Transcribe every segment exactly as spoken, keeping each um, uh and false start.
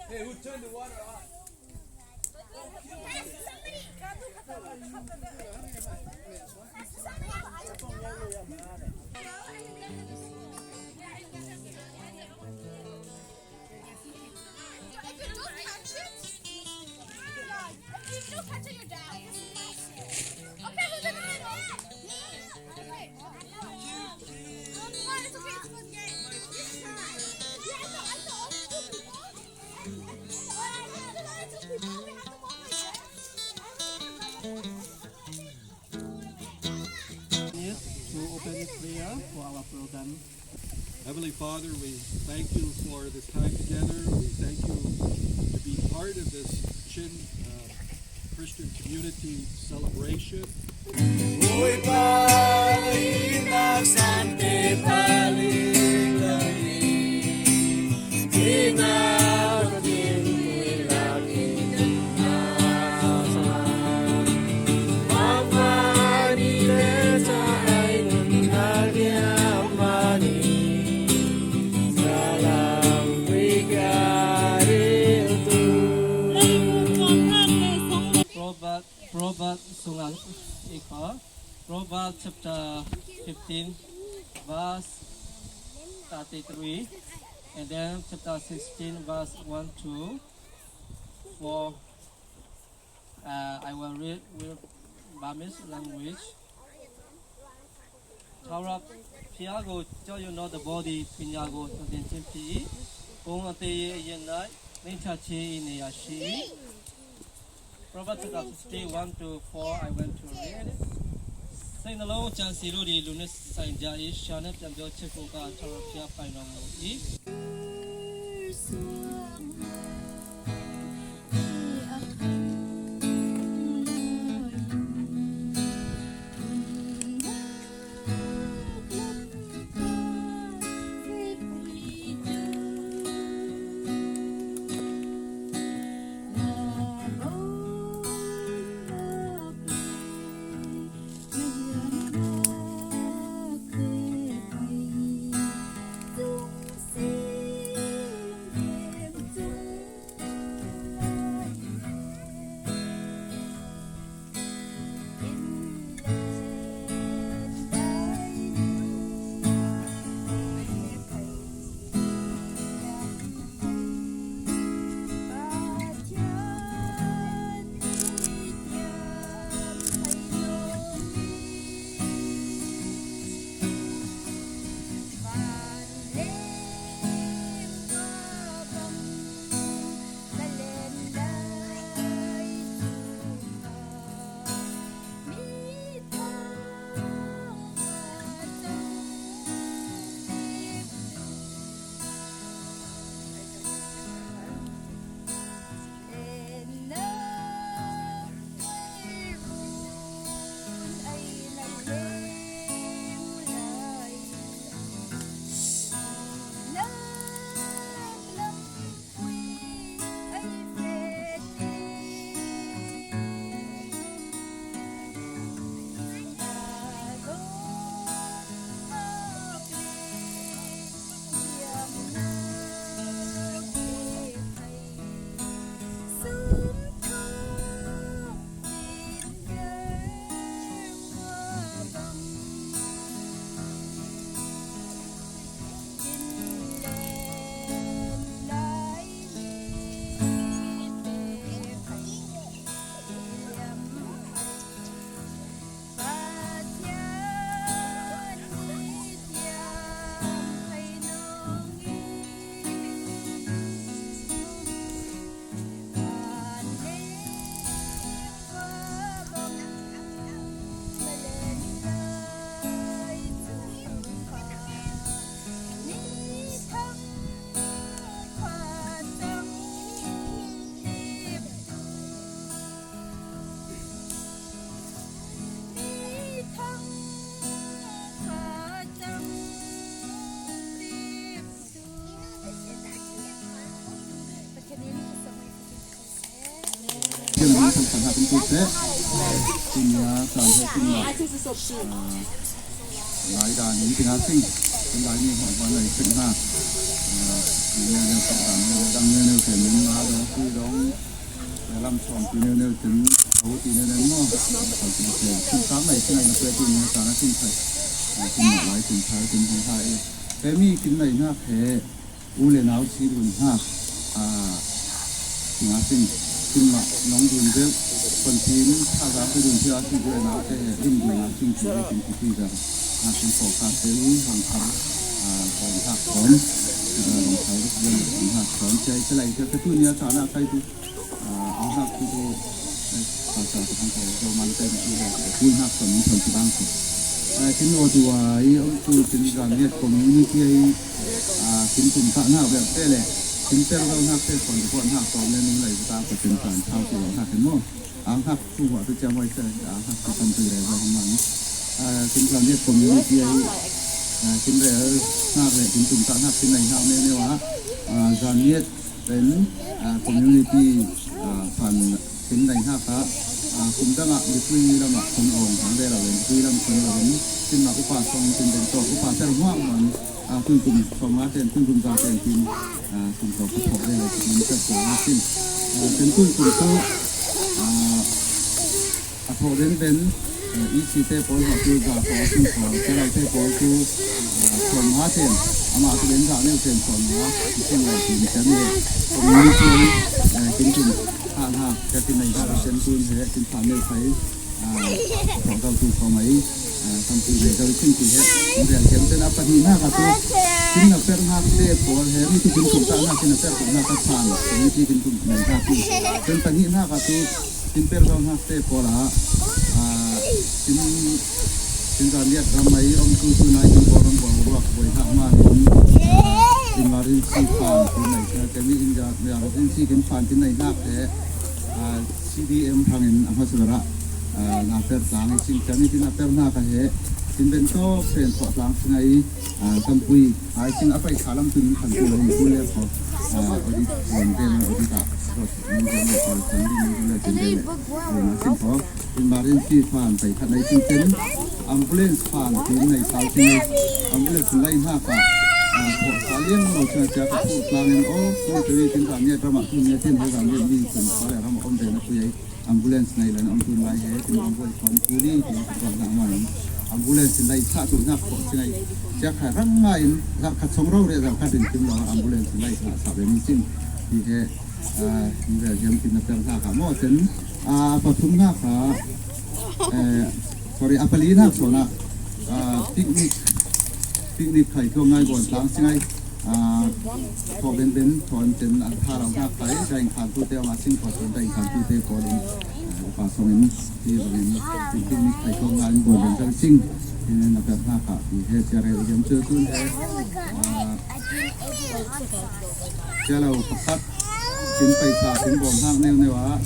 Hey, who turned the water on? If you don't catch it, yeah, if you don't catch it, you're down. Okay, who's in the middle? Okay. Come on, it's okay, it's a good game. This time. Yeah, I know, I know. All right, let's do that. It's okay. We have to walk like this. Yes, to open prayer for our program. Heavenly Father, we thank you for this time together. We thank you to be part of this Chin uh, Christian community celebration. Proverbs, Proverbs sungah ikha. Proverbs chapter fifteen, verse thirty-three, and then chapter sixteen, verse one to four. Uh, I will read with Burmese language. ထာဝရဘုရားကိုကြောက်ရွံ့သောသဘောသည်ပညာကိုသွန်သင်ခြင်းဖြစ်၏။ ကိုယ်အသေးအရည်၌နှိမ့်ချခြင်း၏နေရာရှိ၏။ Proverbs chapter fifteen, one to four, I went to read it. စိတ်နှလုံးကြံစည်တို့သည်လူနှင့်ဆိုင်ကြ၏။ ရှာနှင့်ပြန်ပြောချစ်ကိုကထာဝရဘုရားပိုင်တော်မူ၏။ Happy birthday. Tunia caan he kin lai dan in tingah sing. Kin lai ni hmai hmai lai sing hna. Neu neu tak dan neu dang neu neu te min ma dong kui dong. Lam chom ti neu neu tin au ti neu neu maw. Kin sang lai sing ai na pe tunia caan a sing thai. Kin lai kin thai kin hong thai. Pemi kin lai nak he. U le nau si dun hna, aa, tingah sin, sinmah nong dun deuh, kontin, thazaang pe dun thia sin u le nau te he, lim dun ah sin ti he, kin ti ti zan, aa, sin focus te u, hang thar, aa, hong hak hon, aa, hong thar, hong hak hon, cia, cia lai, cia, ka tu nia, sa na, kai tu, Aa, an hnak tu, eh, pasal tu kan kau, kau manten tu, eh, tu hnak tu, tu tu bang tu. Eh, kin lo tu ai, om tu kin zan ngiat community ai, aa, kin tum ta hnak ber te le, kin per lo hnak te kon ko hnak to ne ning lai ta ko kin tan thau tu hnak kin mo. An hnak tu wa tu jam wai se, an hnak tu kan tu le wa hong man. Aa, kin zan ngiat community ai, aa, kin re hnak le, kin tum ta hnak kin lai hnak ne ne wa. Aa, zan ngiat Pen, aa, community, aa, fan kin nai hna kha, aa, kum dang ah mipui lam ah khun awng hang ve lo in, mipui lam khun lo in, sinmah upa sawng kin deng tawk, upa ter hmuah hmuah, aa, tun kum sawm nga ten, tun kum za ten kin, aa, kum tawk ka thawk ve lo kin ter tla sin. Aa, pen tun kum tu, aa, A thawh benben, eh, E C te pawl hna cu za pawl, sin pawl, Kerel te pawl cu, eh, sawm nga ten, amah cu ben za neu ten sawm nga, i sin lai tin, kan i community, eh, kin tun, ha, ha, ka tin nei ha, kan tun he, tin phan neu khai, ah, thawh dau tu sawm ai, ah, kan tun nei dau sin ti he, in rel kem ten a pahnih hna ka tu, tin na per hna te pawl he, mi tu kin tun ta hna, tin na per hna ka phan, community kin tun nei hna tu, ten pahnih hna ka tu, Tin per zong hnak te pawl ah, ah, tin, tin zan liat ram ai om tu tu nai tin pawl ram pawl ruak buai hnak ma nin, ah, emergency fund tin nai hna, kami in ja, emergency kin fund tin nai hnak he, ah, C D M hrang in a hmasa ber ah, ah, na per tlang i cing kami tin a per hna ka he, tin ben tawk pen thawh tlang si ngai, ah, kampui, ai cing a pai kha lam tu nin khan tu lo in tu le kho, ah, audit, audit ah, Ning le pawl chan ding ning le tin le le. Ning a sin ko. Emergency fund pai khat nei chin ten. Ambulance fund tin nei sau chin. Ambulance lai hna ka. Ah, ko sa liang lo chin cia ka tu tlang in o. Ko tu ni tin ka nia drama tu nia tin he ka nia ni kun ko le ram om de na tu yai. Ambulance nei le om tu lai he tin ambulance fund tu ni tin ko na ma. Ambulance lai sa tu na ko chin ai. Cia kha rang ngai in la ka chong ro re la ka din tim lo ambulance lai sa sa be ni chin. Ti he. Ah, in rel hiam tin na per hna kha maw ten, ah, pathum hna kha, eh, sorry, a pali hna sawn ah, ah, picnic, picnic khai tluang ngai bawn tlang si ngai, ah, thaw ben ben thawn ten an tha lo hna khai, daing khan tu te ma sing pawl ten daing khan tu te pawl in, ah, upa song in, ti bang in, picnic khai tluang ngai bawn ben tlang sing, tin na per hna kha, ti he cia rel hiam cu tun he, ah, Cia lo pakhat, tin paisa, tin bawm hnak neu neu ah,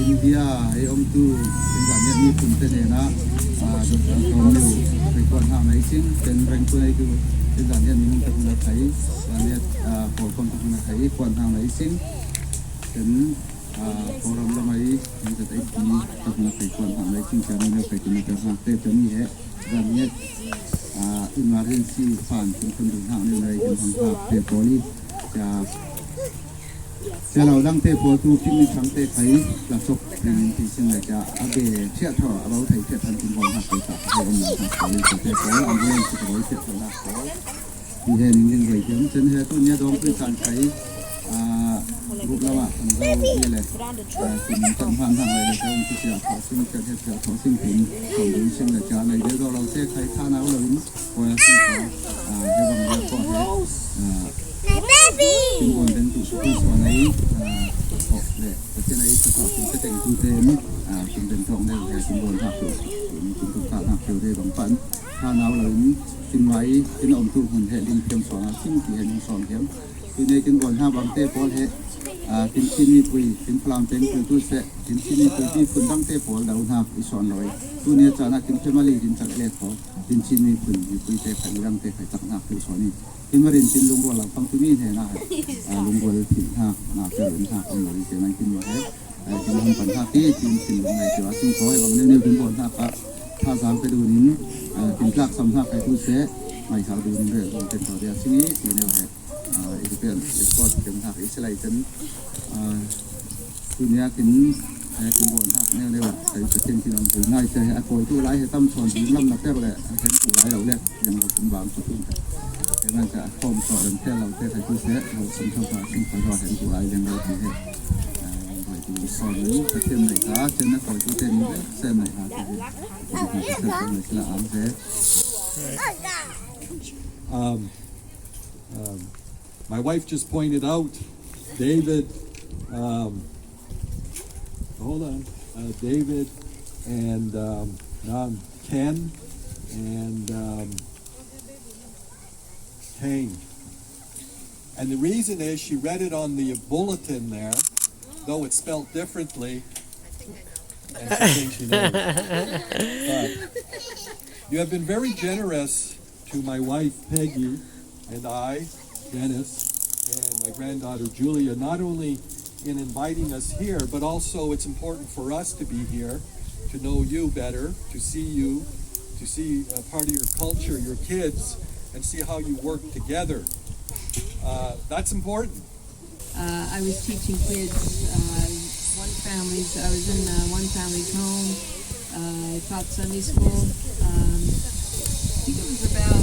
India hei om tu, tin zan hiat mi phun te hnenah, ah, dawt kan tawm neu, hei kuat hnak na i cing, ten reng tu nei tu, tin zan hiat minung te hmun a thei, zan hiat, ah, pawlkom te hmun a thei, kuat hnak na i cing, ten, ah, pawlram lam ai, tin zat ai ti, te hmun a thei, kuat hnak na i cing, cia neu neu thei, tin a per hnak te, te mi he, zan hiat, ah, emergency fund, tin kun duh hnak neu na i, tin hang hnak te pawl i, cia, Cia lo dang te pawl tu picnic thang te khai la chok ringin ti sin le cia a be thiah thaw a lo thei thiah than tin bawm hak te ta khai om lo hak pawl in te pawl ambulance ka lo thiah thaw hak pawl. Ti he ning ding rei thiam cun he tu nia dawng pui caan khai, ah, group lam ah kan zo i le, ah, kum kan hman hang le le kan ti cia thaw sin kan he cia thaw sin tin kan ding sin le cia nei deuh lo te khai tha nau lo in. Kua a si kha, ah, he bang le kua he, ah, tin buan ben tu tu so nei, ah, thok le, ka tin ai ka thok tu ka teng tu ten, ah, tin ben thok le he tin buan hak tu, tin tu ka hak tu he bang pan, ha nau lo in, tin mai, tin om tu hun he ling thiam so na, tin ti he ning so thiam. Tu nei tin buan hak bang te pawl he, ah, tin Chin mi pui, tin Falam teng tu tu se, tin Chin mi pui ti phun dang te pawl dau hak i son lo i. Tu nia caan ah tin family tin tak le kho. Tin Chin miphun, mipui te kha, i dang te kha, i tak hnak tu sawn i. Tin marin tin lungrual lo pang tu mi hne na, ah, lungrual thil hnak, na pe run hnak, an lo i te nai tin mi he. Kin hong pan hak hi, tin thinlung ngai tua sing ko, bang neu neu kin bon hak a, tha sang pe dun in, kin tlak sam hak kai tu se, mai sa dun in be, bang ten to dia sing hi, ti neu he. I pen, i pot kin hak i se lai ten, tu nia kin, kin bon hak neu neu, kai tu kin kin ong tu ngai se, a koi tu lai he tam son, tu lam na pek le, a hen tu lai lo le. Yang lo kum bang ko tum ka. Yang an ka kom ko ram te lo te ka ku se, lo kum ko ka kum ko ro hen ku ai yang lo kum he. Yang lo kum so ni ka tem nai ka, tem na ko ku tem ni se nai ka ku he. Ko ku se ko ni sila am he. Um, um, my wife just pointed out David, um, hold on, uh, David and um, um, Ken and um, Cain. And the reason is she read it on the bulletin there, though it's spelled differently. And she thinks she knows. But you have been very generous to my wife Peggy and I, Dennis, and my granddaughter Julia, not only in inviting us here, but also it's important for us to be here, to know you better, to see you, to see a part of your culture, your kids, and see how you work together. Uh, that's important. Uh, I was teaching kids, uh, one family's, I was in uh, one family's home. Uh, I taught Sunday school. Um, I think it was about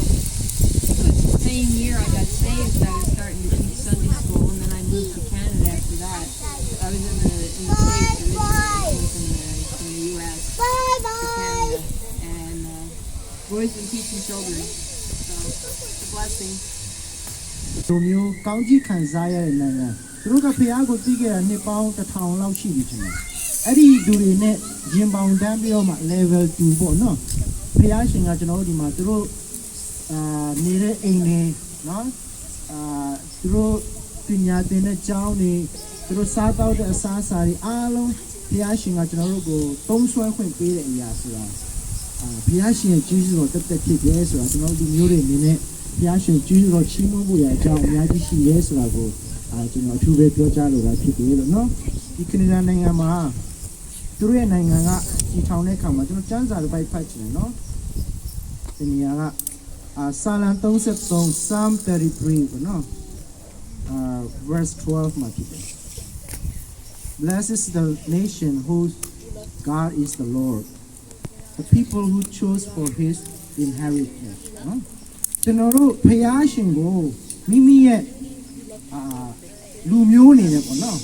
the same year I got saved. I was starting to teach Sunday school, and then I moved to Canada after that. I was in the in the States originally, I came from the, from the U S to Canada, and uh, I've always been teaching children. So it's a blessing. လူမျိုးကောင်းကြီးခံစားရတဲ့နိုင်ငံ။ သူတို့ကဘုရားကိုသိခဲ့တာနှစ်ပေါင်းတစ်ထောင်လောက်ရှိပြီထင်တယ်။ အဲ့ဒီလူတွေနဲ့ရင်ပေါင်တန်းပြီးတော့မှ level two ပေါ့နော်။ ဘုရားရှင်ကကျွန်တော်တို့ဒီမှာသူတို့အာနေတဲ့အိမ်တွေနော်အာသူတို့ပညာသင်တဲ့ကျောင်းတွေသူတို့စားသောက်တဲ့အစားအစာတွေအားလုံးဘုရားရှင်ကကျွန်တော်တို့ကိုသုံးစွဲခွင့်ပေးတဲ့အရာဆိုတာအာဘုရားရှင်ရဲ့ကျေးဇူးတော်သက်သက်ဖြစ်တယ်ဆိုတာကျွန်တော်တို့လူမျိုးတွေအနေနဲ့ဘုရားရှင်ကျေးဇူးတော်ချီးမွမ်းဖို့ရအကြောင်းအများကြီးရှိရဲဆိုတာကိုအာကျွန်တော်အထူးပဲပြောကြားလိုတာဖြစ်တယ်လို့နော်။ ဒီကနေဒါနိုင်ငံမှာသူတို့ရဲ့နိုင်ငံကတည်ထောင်တဲ့အခါမှာကျွန်တော်စံစာတစ်ပိုက်ဖတ်ချင်တယ်နော်။ ဒီနေရာကအာစာလံ33 Psalm 33ပေါ့နော်။ အာverse twelveမှာဖြစ်တယ်။ Blessed is the nation whose God is the Lord, the people who chose for his inheritance နော်။ ကျွန်တော်တို့ဖျားရှင်ကိုမိမိရဲ့အာလူမျိုးအနေနဲ့ပေါ့နော်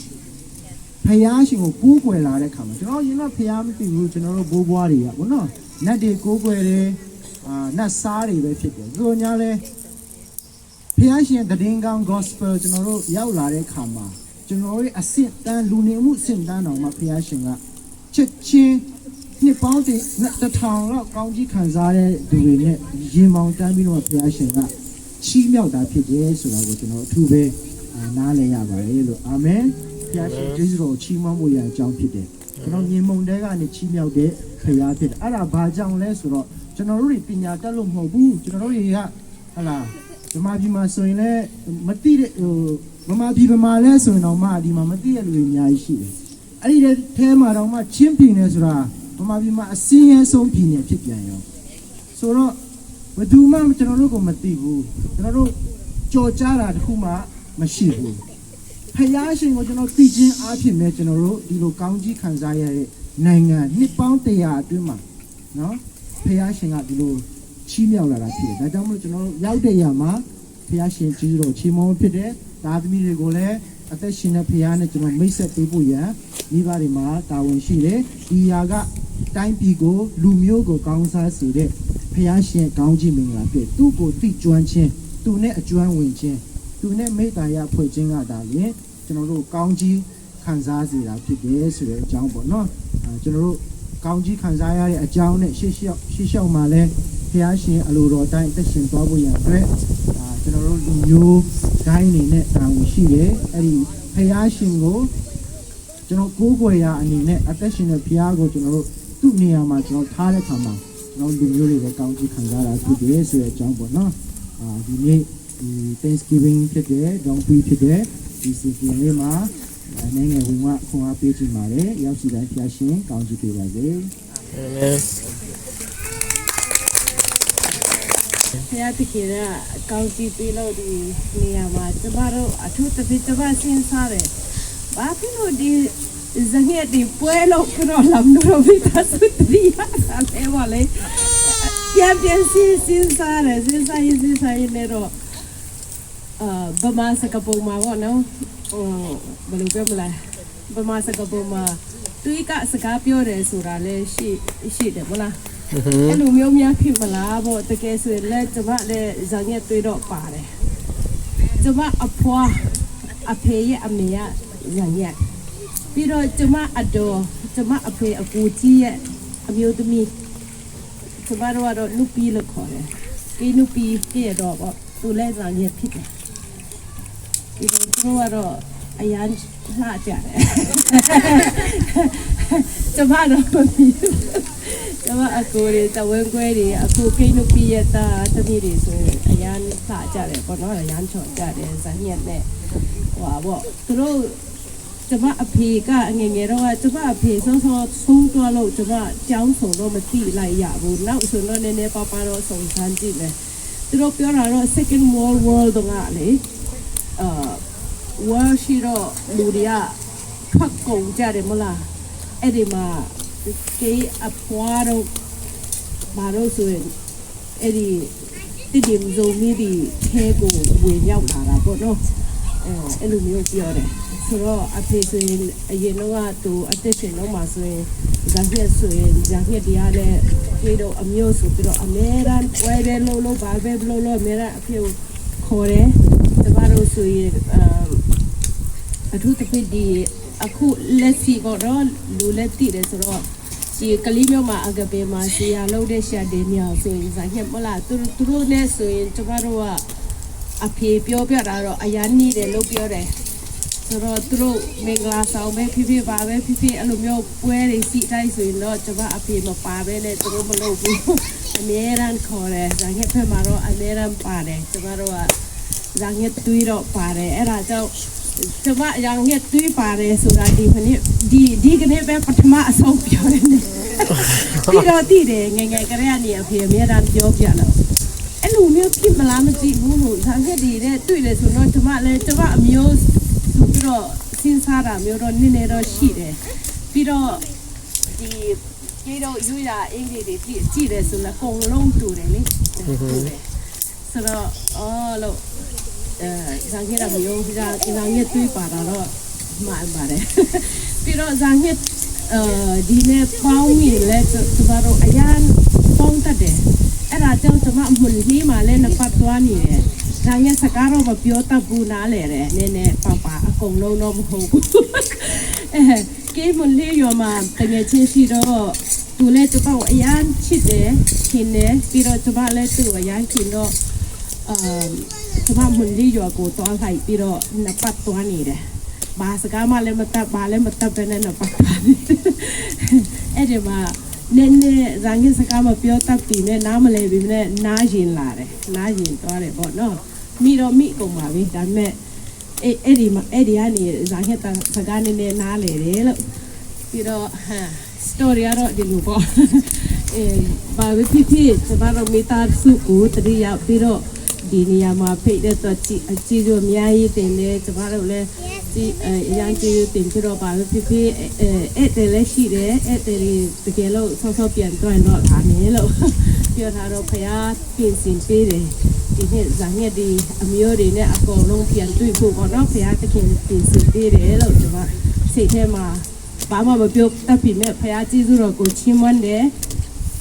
။ ဖျားရှင်ကိုကိုးကွယ်လာတဲ့ခါမှာကျွန်တော်ရင်တော့ဖျားမသိဘူးကျွန်တော်တို့ဘိုးဘွားတွေကပေါ့နော်။ နတ်တွေကိုးကွယ်တယ်အာနတ်စားတွေပဲဖြစ်တယ်။ သို့သော်ညာလဲ ဖျားရှင်ရဲ့သတင်းကောင်း gospel ကျွန်တော်တို့ရောက်လာတဲ့အခါမှာကျွန်တော်တို့ရဲ့အဆင့်တန်းလူနေမှုအဆင့်တန်းတော်မှာဖျားရှင်ကချက်ချင်းနှစ်ပေါင်းတစ်ထောင်လောက်ကောင်းကြီးခံစားတဲ့သူတွေနဲ့ရင်မောင်တန်းပြီးတော့ဖျားရှင်ကချီးမြှောက်တာဖြစ်တယ်ဆိုတာကိုကျွန်တော်အထူးပဲအာနားလည်ရပါတယ်လို့အာမင်ဖျားရှင်ကျေးဇူးတော်ကိုချီးမွမ်းဖို့ရန်အကြောင်းဖြစ်တယ်ကျွန်တော်မြေမုံတဲကနေချီးမြှောက်တဲ့ဖျားဖြစ်တယ်အဲ့ဒါဘာကြောင့်လဲဆိုတော့ကျွန်တော်တို့တွေပညာတတ်လို့မဟုတ်ဘူးကျွန်တော်တို့တွေကဟလာဗမာပြည်မှာဆိုရင်လည်းမသိတဲ့ဟိုဗမာပြည်ဗမာလဲဆိုရင်တော့မှဒီမှာမသိတဲ့လူတွေအများကြီးရှိတယ်အဲ့ဒီထဲမှာတော့မှချင်းပြည်နယ်ဆိုတာဗမာပြည်မှာအစင်းရဲဆုံးပြည်နယ်ဖြစ်ပြန်ရောဆိုတော့ဘယ်သူမှကျွန်တော်တို့ကိုမသိဘူးကျွန်တော်တို့ကြော်ကြားတာတခုမှမရှိဘူးဖယားရှင်ကိုကျွန်တော်သိခြင်းအဖြစ်နဲ့ကျွန်တော်တို့ဒီလိုကောင်းကြီးခံစားရတဲ့နိုင်ငံနှစ်ပေါင်းတရာအတွင်းမှာနော်ဖယားရှင်ကဒီလိုချီးမြှောက်လာတာဖြစ်တယ်ဒါကြောင့်မလို့ကျွန်တော်တို့ရောက်တဲ့ຢာမှာဖယားရှင်ကျေးဇူးတော်ချီးမွမ်းဖြစ်တယ်ဒါသမီးတွေကိုလည်းအသက်ရှင်တဲ့ဖယားနဲ့ကျွန်တော်မိတ်ဆက်ပေးဖို့ရန်မိဘတွေမှာတာဝန်ရှိတယ်ဒီຢာကတိုင်းပြည်ကိုလူမျိုးကိုကောင်းစားစေတဲ့ဖယားရှင်ကောင်းကြီးမင်္ဂလာဖြစ်သူ့ကိုသိကျွမ်းခြင်းသူနဲ့အကျွမ်းဝင်ခြင်းသူနဲ့မေတ္တာရဖွဲ့ခြင်းကသာလျှင်ကျွန်တော်တို့ကောင်းကြီးခံစားစေတာဖြစ်တယ်ဆိုတဲ့အကြောင်းပေါ့နော်အဲကျွန်တော်တို့ကောင်းကြီးခံစားရတဲ့အကြောင်းနဲ့ရှေ့လျှောက်ရှေ့လျှောက်မှာလဲဘုရားရှင်အလိုတော်အတိုင်းအသက်ရှင်သွားဖို့ရန်အတွက်အာကျွန်တော်တို့လူမျိုးတိုင်းအနေနဲ့တာဝန်ရှိတယ်အဲ့ဒီဘုရားရှင်ကိုကျွန်တော်ကိုးကွယ်ရာအနေနဲ့အသက်ရှင်တဲ့ဘုရားကိုကျွန်တော်တို့သူ့နေရာမှာကျွန်တော်ထားတဲ့အခါမှာကျွန်တော်လူမျိုးတွေလည်းကောင်းကြီးခံစားတာဖြစ်တယ်ဆိုတဲ့အကြောင်းပေါ့နော်အာဒီနေ့ဒီ Thanksgiving ဖြစ်တယ် Dongpui ဖြစ်တယ်ဒီ season လေးမှာ နိုင်ငံဝင်မှခွန်အားပေးချင်ပါတယ်။ ရောက်ရှိတိုင်းဖျားရှင်ကောင်းချီးပေးပါစေ။ Amen. ဘုရားသခင်ကကောင်းချီးပေးလို့ဒီနေရာမှာကျမတို့အထူးသဖြင့်ကျမစဉ်းစားတယ်။ ဘာဖြစ်လို့ဒီ ဇာတ်ငှက်တွေပွဲလို့ကတော့လာမလို့မိသားစုတတိယကလည်းပါလေပြန်ပြန်စဉ်းစဉ်းစားတယ်စဉ်းစားရင်စဉ်းစားရင်လည်းတော့အာဗမာစကားပုံမှာပေါ့နော်ဟိုဘယ်လိုပြောမလဲဗမာစကားပုံမှာတွေးကစကားပြောတယ်ဆိုတာလည်းရှိရှိတယ်မလားအဲ့လိုမျိုးများဖြစ်မလားပေါ့တကယ်ဆိုရင်လည်းကျမလည်းဇာတ်ငှက်တွေးတော့ပါတယ်ကျမအဖွားအဖေရဲ့အမေကဇာတ်ငှက် ပြီးတော့ကျမအတော်ကျမအဖေအကူကြီးရဲ့အမျိုးသမီးကျမတို့ကတော့နုပီလို့ခေါ်တယ်။ဒီနုပီပြည့်တော့ပေါ့သူလဲဆောင်ရဖြစ်တယ်။ဒီတော့သူတို့ကတော့အရမ်းလှကြတယ်။ကျမတော့မပြီးဘူး။ကျမအကူတွေတဝင်းခွဲတွေအကူကိတ်နုပီရဲ့သားသမီးတွေဆိုရင်အရမ်းလှကြတယ်ပေါ့နော်။အရမ်းချော်ကြတယ်ဇာတ်ညက်နဲ့ဟိုပါပေါ့သူတို့ ကျမအဖေကငယ်ငယ်တော့ကကျမအဖေစောစောဆုံးသွားလို့ကျမကျောင်းဆောင်တော့မသိလိုက်ရဘူးနောက်ဆိုတော့နည်းနည်းပါးပါးတော့စုံစမ်းကြည့်မယ်သူတို့ပြောတာတော့ second world war တုန်းကလေအာ war ရှိတော့လူတွေကထွက်ကုန်ကြတယ်မလားအဲ့ဒီမှာတေးအဖွားတော့ဘာလို့ဆိုရင် အဲ့ဒီတစ်တင်စုံမိသည့်ထဲကိုဝင်ရောက်လာတာပေါ့နော်အဲအဲ့လိုမျိုးပြောတယ်ဆိုတော့အဖေဆိုရင်အရင်တော့ကသူအသက်ရှင်တော့မှဆိုရင်ဇာတ်ညက်ဆိုရင်ဇာတ်ညက်တရားနဲ့တွေ့တော့အမျိုးဆိုပြီးတော့အများအားပွဲပဲလို့လို့ဘာပဲလို့လို့အများအားအဖေကိုခေါ်တယ်ကျမတို့ဆိုရင်အအထူးသဖြင့်ဒီအခုလက်ရှိပေါ့နော်လူလက်တည်တယ်ဆိုတော့ ဒီကလေးမျိုးမှာအကပဲမှာဆရာလုပ်တဲ့ဆရာဒေမြောင်ဆိုရင်ဇာညက်မလားသူသူတို့နဲ့ဆိုရင်ကျမတို့ကအဖေပြောပြတာတော့အရန်နေတယ်လို့ပြောတယ်ဆိုတော့သူတို့မင်္ဂလာဆောင်ပဲဖြစ်ဖြစ်ပါပဲဖြစ်ဖြစ်အဲ့လိုမျိုးပွဲတွေစီတိုင်းဆိုရင်တော့ကျမအဖေမပါပဲနဲ့သူတို့မလုပ်ဘူးအမြဲတမ်းခေါ်တယ်ဇာညက်ဖက်မှာတော့အမြဲတမ်းပါတယ်ကျမတို့က ရန်ငှက်သွေးတော့ပါတယ်အဲ့ဒါကြောင့်ကျမရန်ငှက်သွေးပါတယ်ဆိုတာဒီကနေ့ဒီဒီကနေ့ပဲပထမအဆုံးပြောတယ်ပြီးတော့တည်တယ်ငယ်ငယ်ကလေးကနေအဖေအမြဲတမ်းပြောပြလို့အဲ့လိုမျိုးဖြစ်မလားမသိဘူးလို့ရန်ငှက်တွေနဲ့တွေ့တယ်ဆိုတော့ကျမလည်းကျမအမျိုးသူပြီးတော့စဉ်းစားတာမျိုးတော့နည်းနည်းတော့ရှိတယ်ပြီးတော့ဒီ ပြီးတော့ယူရအင်္ဂလိပ်တွေကြည့်ကြည့်တယ်ဆိုလည်းအကုန်လုံးတူတယ်လေတူတယ်ဆိုတော့အော်လို့အဲဇာငှက်တော့မယုံဘူးဇာငှက်သွေးပါတာတော့မှန်ပါတယ်ပြီးတော့ဇာငှက်အဲဒီနဲ့ပေါင်းမိလဲကျမတို့အရန်ပေါင်းတတ်တယ်အဲ့ဒါကြောင့်ကျမအမွန်လေးမှာလည်းနှစ်ပတ်သွားနေတယ်ဇာငှက်စကားတော့မပြောတတ်ဘူးနားလဲတယ်နည်းနည်းပါပါအကုန်လုံးတော့မဟုတ်ဘူးအဲ ကင်းမွန်လေးရွာမှာတငယ်ချင်းရှိတော့သူလည်းကျမကိုအရမ်းချစ်တယ်ခင်တယ်ပြီးတော့ကျမလည်းသူ့ကိုအရမ်းခင်တော့အမ်ကျမမွန်လေးရွာကိုသွားလိုက်ပြီးတော့နှစ်ပတ်သွားနေတယ်ဘာစကားမှလည်းမတတ်ဘာလည်းမတတ်ပဲနဲ့နှစ်ပတ်သွားနေတယ်အဲ့ဒီမှာနည်းနည်းဇာငှက်စကားမပြောတတ်ပြီနဲ့နားမလည်ပြီနဲ့နားယဉ်လာတယ်နားယဉ်သွားတယ်ပေါ့နော်မိတော့မိကုန်ပါပြီဒါပေမဲ့ အဲ့အဲ့ဒီမှာအဲ့ဒီကနေဇာဟက်တန်စကားနည်းနည်းနားလေတယ်လို့ပြီးတော့ဟာ story ကတော့ဒီလိုပေါ့အဲဘာပဲဖြစ်ဖြစ်ကျမတို့မိသားစုကိုတတိယပြီးတော့ဒီနေရာမှာဖိတ်တဲ့တော့ကြည့်အကြည့်တို့အများကြီးတင်တယ်ကျမတို့လည်းကြည့်အဲအရမ်းကြည့်တင်ပြီးတော့ဘာပဲဖြစ်ဖြစ်အဲအဲ့တယ်လည်းရှိတယ်အဲ့တယ်တွေတကယ်လို့ဆော့ဆော့ပြန်တော့တော့လာမယ်လို့ပြောထားတော့ဖခင် ပြင်ဆင်ပေးတယ်ဒီနှစ်ဇာတ်ညက်ဒီအမျိုးတွေနဲ့အကုန်လုံးပြန်တွေ့ဖို့ပေါ့နော်ဘုရားသခင်ပြင်ဆင်ပေးတယ်လို့ကျွန်မစိတ်ထဲမှာဘာမှမပြောတတ်ပေမဲ့ဘုရားကျေးဇူးတော်ကိုချီးမွမ်းတယ်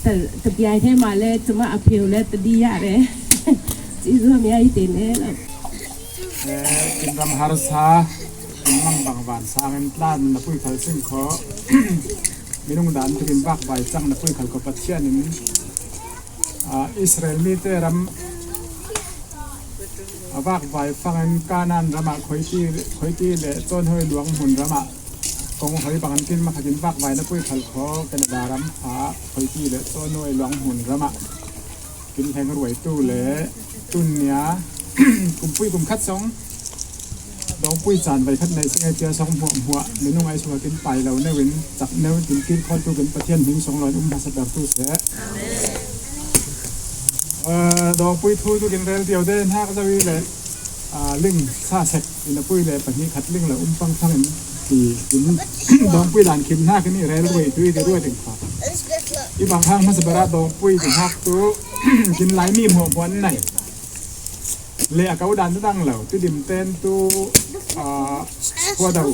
တတပြိုင်ထဲမှာလည်းကျွန်မအဖေကိုလည်းတတိရတယ်ကျေးဇူးအများကြီးတင်တယ်လို့ Kinram harsa, kinmang bangvan sangin tlan na pui khal sing kho. Minung dan tu kin bak bai chang na pui khal ko Pathian in Israel mite ram a vak vai fangin Kanan rama khoiti khoiti le ton hoi luang mun rama kong hoi bangan kin ma khatin vak vai na pui khal kho Canada ram a khoiti le ton hoi luang mun rama kin heng ruai tu le tun nia kum pui kum khat song Dawngpui caan vai khat nei sing ai cia song hmuah hmuah minung ai suak in pai lo neu in cak neu in tin kil khawl tu kin Pathian hming song lawn um hmasa ber tu seh. Dawngpui thu tu kin rel tiu de hnak zo i le ling sa sek in a pui le pahnih khat ling lo um pang thang in ti kin dawngpui dan khim hnak in i rel ruai tu i ti ruai ding kha. I bang hang hmasa ber ah dawngpui ti hnak tu kin lai mi hmuah hmuah in nei. Le a kau dan tu dang lo, Tidim ten tu khuado,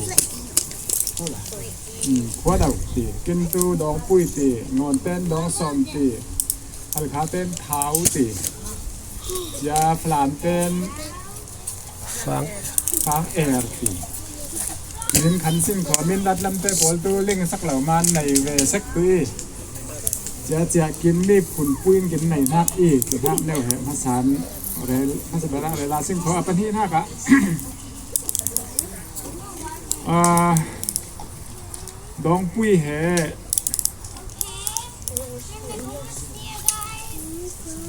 khuado ti, kin tu dawngpui ti, ngawn ten dawngsawm ti, Halkha ten thau ti, cia Falam ten fang, fang er ti. Min khan sing kho, min dat lam te pawl tu ling sak lo man nei ve sek tu i. Cia cia kin mi phun puin kin nei hnak i, kin hnak neu he hmasan rel, hmasa ber ah rel a sing kho a pahnih hnak ah. Dawngpui he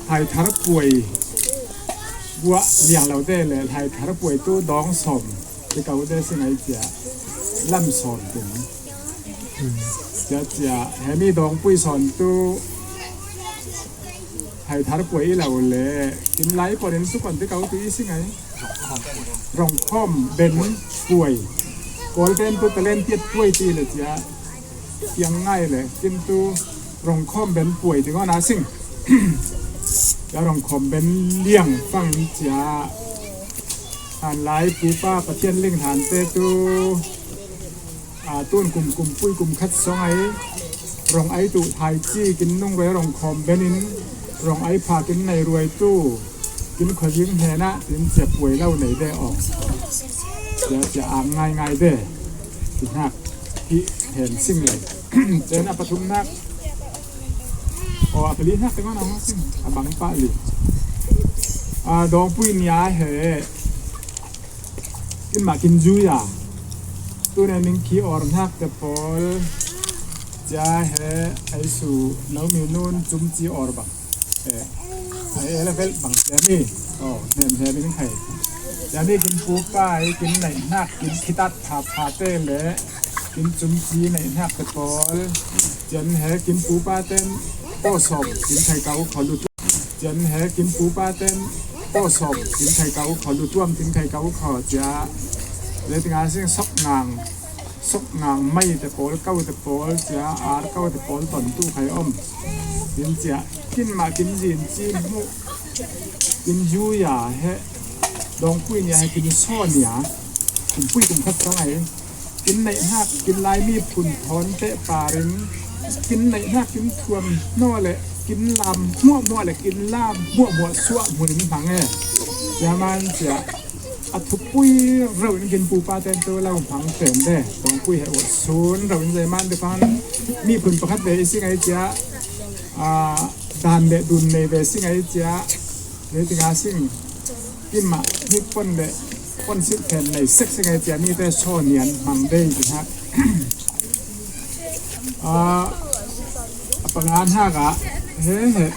Thaithar puai buah liang lo te le Thaithar puai tu dawngsawm ti kau te sing ai cia lam sawm tin. Cia cia hemi dawngpui sawn tu Thaithar puai i lo le kin lai pawh in tu kon ti kau ti i sing ai. Rongkhawm ben puai. Kawl ten tu talent tiat puai ti le cia. Tiang ngai le kin tu rongkhawm ben puai ti ngawn a sing. Cia rongkhawm ben liang fang cia. Han lai pupa Pathian ling han te tu. A tun kum kum pui kum khat song ai rong ai tu thai ci kin nung ve rong khawm ben in rong ai pha kin nei ruai tu kin khuazing hnenah tin cia puai lo nei ve aw. Cia cia ang ngai ngai ve ti hnak hi hen sing le. Cen a pathum hnak aw a pali hnak te ngon a hong sing a bang pah li. A dawngpui nia he. Kin mah kin zui a. Tune ning khi or hnak te pawl. Cia he ai su Naomi nun cum ci or bang. Eh, ai ele vel bang cia mi. Oh, nem he min khai. Cia mi kin pupa ai kin nei hnak kin khitat pha pha te le kin cum ci nei hnak te pawl. Cian he kin pupa ten to som kin khai kau kho lut. Cian he kin pupa ten to som kin khai kau kho lutuam kin khai kau kho cia. Le tinga sing sok ngang sok ngang mai te pawl kau te pawl cia ar kau te pawl ton tu khai om. Kin cia kin mah kin zin ci hmuh kin yu ya he dawngpui nia he kin saw nia kin pui kin khat song ai. Kin neih hnak kin lai mi phun thawn teh parin kin neih hnak kin thuam hnaw le kin lam hmuahhmuah le kin lam hmuahhmuah suah hmun in hmang e. Cia man cia a thupui rau in kin pupa ten tu lo hmang ten de tongpui he uat sun rau in zei man de pan mi phun pakhat ve i sing ai cia a dan le dun nei ve sing ai cia. Hei tinga sing kin mah hnik pon le pon sik pen nei sek sik ai cia mi te saw nian hmang dei ti hak. A panga hnak ah he he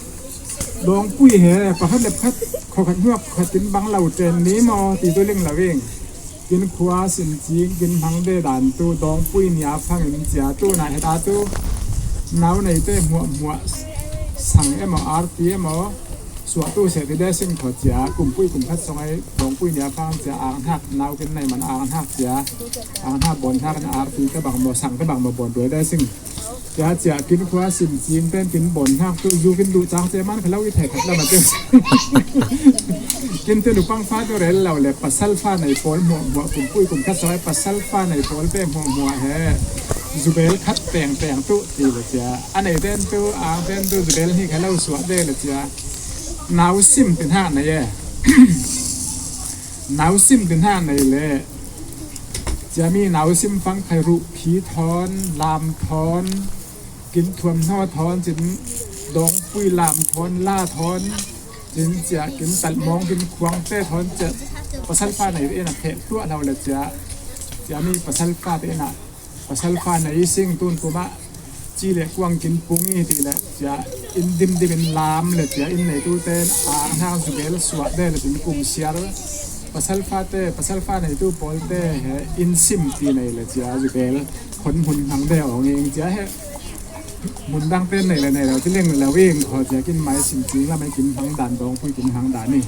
dawngpui he pakhat le pakhat khokhat hnuak khat in bang lo ten ni maw ti tu ling lo ing. Kin khua sim cing kin hmang ve dan tu dawngpui nia phang in cia tu na heta tu nau nei te hmuah hmuah sang emaw arti emaw suah tu seh ti de sing kho cia kumpui kum khat song ai dawngpui nia phang cia ang hnak nau kin nei man ang hnak cia ang hnak bawn hnak in arti te bang maw sang te bang maw bawn duai de sing. Cia cia kin khua sim cing ten kin bawn hnak tu zu kin duh cang cia man kha lo i thei khat lam a tiu. Kin tu nu pang fa tu rel lo le pasal fa nei pawl hmuah hmuah kumpui kum khat sawai pasal fa nei pawl pe hmuah hmuah he. Zubel khat peng peng tu ti le cia. A nei ten tu ang ten tu zubel hi kha lo suah de le cia. Nau sim tin hak nei e. Nau sim tin hak nei le. Cia mi nau sim fang khai ruh phi thawn lam thawn kin thuam hnaw thawn cin dawngpui lam thawn la thawn cin cia kin talh mawng kin khuang te thawn cia pasal fa nei te in a pheh tuah lo le cia cia mi pasal fa te in a pasal fa nei sing tun kum ah ci le kuang kin pung i ti le cia in dim dim in lam le cia in nei tu te a hna zubel suah de le tin kum siar Pasal fate, pasal fa neitu pawlte he inn sim ti nei le cia, zu bel khon hmun hmang de awng ing cia he. Hmun dang pen nei le nei lo, ti leng lo ing khaw cia kin mai sim cing lam ai kin hmang dan, dawngpui kin hmang dan ni.